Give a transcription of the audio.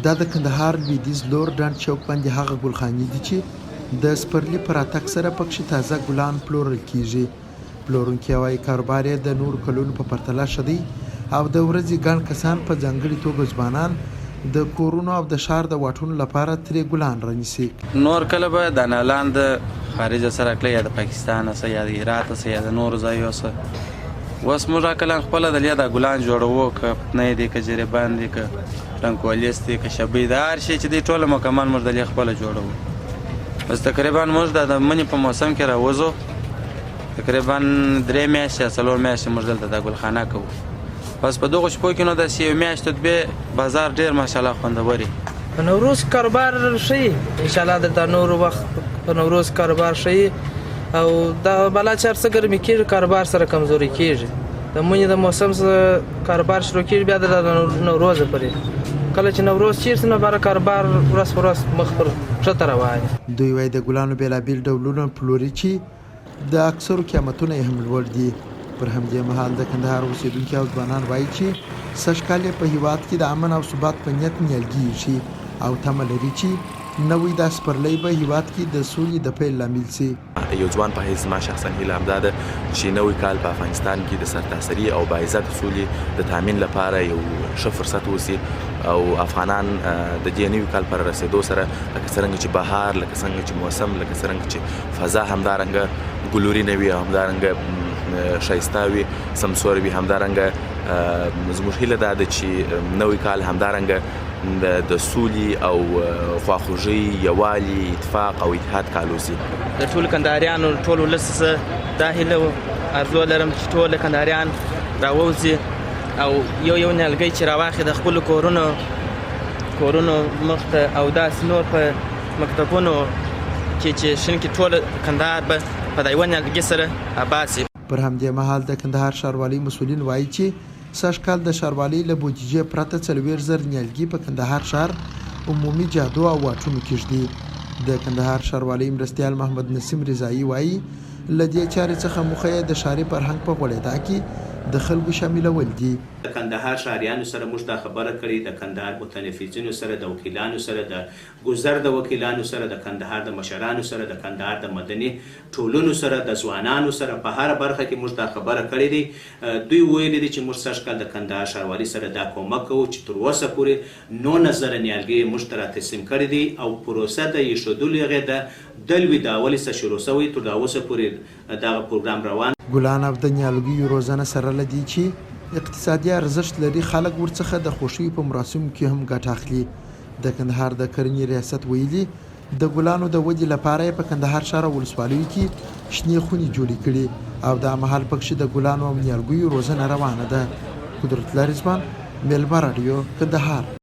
دا د کندهار لوېدیځ لور ډنډ چوک باندې هغه ګلخانې دي چې د سپرلي په راتګ سره پکښې تازه ګلان پلورل کیږي. پلورونکي وايي کاروبار یې د نورو کلونو په پرتله ښه دی او د ورځې ګڼ کسان په ځانګړي توګه ځوانان د کورونو او د ښار د واټونو لپاره ترې ګلان رانیسي. نور کله به دا نالان د خارج څخه راکړی یا د پاکستان څخه یا د هرات څخه یا د نورو ځایو څخه. اوس موږ اقلا خپله د لې دا ګلان جوړوو، که پتنی دی، که جریبان دی، که رنګولیس دی، که شبۍ دی، هر شی چې دی ټوله مکمل موږ د لې خپله جوړوو. بس تقریبا موږ د مني په موسم کې راوځو، تقریبا 3 میاشتې یا 4 میاشتې موږ دلته دا ګلخانه کوو. بس په دغو شپو کې نو داسې یو میاشت دوې بازار ډېر ماشاءالله خوندور وي. په نوروز کاروبار ښه وي انشاءالله، دلته نور وخت په نوروز کاروبار ښه وي او دا بلا چې هر څه ګرمي کېږي کاروبار سره کمزوري کېږي. د مني د موسم سره کاروبار شروع کېږي، بیا د نوروزه پورې کله چې نوروز تېر شي نو باره کاروبار ورځ په ورځ مخ پر کښته روان وي. دوی وایي د ګلانو بېلابېل ډولونه پلوري چې د اکثرو قیمتونه یې هم لوړ دي. پر همدې مهال د کندهار اوسېدونکي او ځوانان وايي چې سږ کال یې په هېواد کې د امن او ثبات په نیت نیالګي ایښي او تمه لري چې نوی دا سپرلی به هېواد کې د سولې د پیل لامل شي. یو ځوان په حیث زما شخصا هیله همدا ده چې نوی کال په افغانستان کې د سرتاسري او باعزته سولې د تامین لپاره یو ښه فرصت اوسي او افغانان د دې نوي کال پر رسېدو سره لکه څرنګه چې بهار، لکه څنګه چې موسم، لکه څرنګه چې فضا همدارنګه ګلورینه وي او همدارنګه ښایسته وي، سمسور وي، همدارنګه زموږ هیله دا ده چې نوی کال همدارنګه د سولې او خواخوږۍ، یووالي، اتفاق او اتحاد کال اوسي. د ټولو کندهاریانو ټول ولس څخه دا هیله او ارزو لرم چې ټول کندهاریان راووځي او یو یو نیالګی چې راواخلي د خپلو کورونو مخ ته او داسې نور په مکتبونو کې چې شین کې ټول کندهار به په دا یوه نیالګي سره آباد شي. پر همدې مهال د کندهار ښاروالۍ مسؤلین وايي چې سږ کال د ښاروالۍ له بودیجې پرته 40,000 نیالګي په کندهار ښار عمومي جادو او واټونو کې ږدي. د کندهار ښاروالۍ مرستیال محمد نسیم رضايي وايي، له دې چارې څخه موخه یې د ښاري فرهنګ په غوړېدا کې د خلکو شاملول دي. د کندهار ښاریانو سره موږ دا خبره کړې، د کندهار متنفذینو سره، د وکیلانو سره، د ګذر د وکیلانو سره، د کندهار د مشرانو سره، د کندهار د مدني ټولنو سره، د ځوانانو سره، په هره برخه کې موږ دا خبره کړې دی. دوی ویلي دي چې موږ سږ کال د کندهار ښاروالي سره دا کومک کوو چې تر اوسه پورې 19,000 نیالګي یې موږ ته را تسلیم کړي دي او پروسه د ایښودلو هغې د دلوي د اولې څخه شروع شوی تر دا اوسه پورې دغه پروګرام روان. ګلان او د نیالګیو روزنه سره له دې چې اقتصادي ارزښت لري، خلک ورڅخه د خوښیو په مراسمو کې هم ګټه اخلي. د کندهار د کرنې ریاست ویلي، د ګلانو د ودې لپاره یې په کندهار ښار او ولسوالیو کې شنې خونې جوړې کړي او دا مهال پکښې د ګلانو او نیالګیو روزنه روانه ده. قدرت الله رضوان، مېلمه راډیو، کندهار.